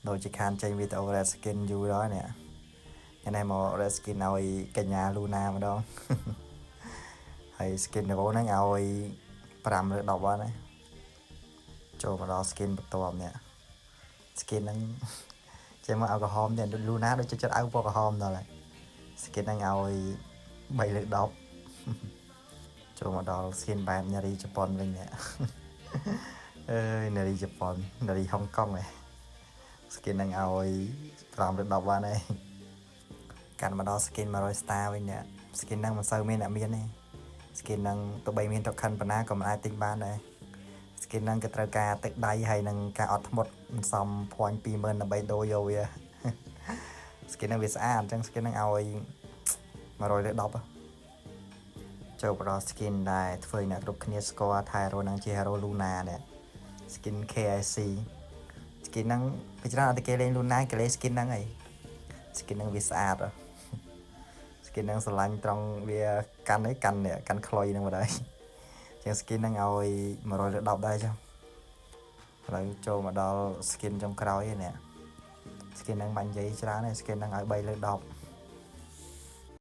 ដូចជាខានចេញវីដេអូ Red Skin យូរដល់នេះថ្ងៃនេះមក Red Skin ឲ្យកញ្ញាលូណាម្ដង ហើយ skin ដំបូងហ្នឹងឲ្យ5ឬ10បានណាចូលមកដល់ skin បន្ទាប់នេះ skin ហ្នឹង ចេញមកអាវក្រហមទៀតលូណាដូចចិត្តអាវពណ៌ក្រហមដល់ហើយ skin ហ្នឹងឲ្យ3លើ10ចូលមកដល់ skin បែបនារីជប៉ុនវិញនេះ អើយនារីជប៉ុននារីហុងកុងឯង skin ហ្នឹងឲ្យ5ឬ10បានហើយកាន់មកដល់ skin 100 star វិញនេះ skin ហ្នឹងមិនសូវមានអ្នកមានទេ skin ហ្នឹងទោះបីមាន token ប៉ុណ្ណាក៏មិនអាចទិញបានដែរ skin ហ្នឹងក៏ត្រូវការទឹកដៃហើយនឹងការអត់ធ្មត់មិនសម point 20000ដើម្បីដូរយកវា skin ហ្នឹងវាស្អាតអញ្ចឹង skin ហ្នឹងឲ្យ100លើ10ចូលមកដល់ skin ដែលធ្វើឲ្យអ្នកគ្រប់គ្នាស្គាល់ថា hero ហ្នឹងជា hero Luna នេះ skin KIC skin ហ្នឹងពីច្រើនអត់តែគេលេង Luna គេលេង skin ហ្នឹងហើយ skin ហ្នឹងវាស្អាតហ៎ skin ហ្នឹងស្រឡាញ់ត្រង់វាកាន់អីកាន់នេះកាន់ខ្លុយហ្នឹងមកដែរជាង skin ហ្នឹងឲ្យ100លើ10ដែរចុះឥឡូវចូលមកដល់ skin ចុងក្រោយឯនេះ skin ហ្នឹងបាញ់និយាយច្រើនទេ skin ហ្នឹងឲ្យ3លើ10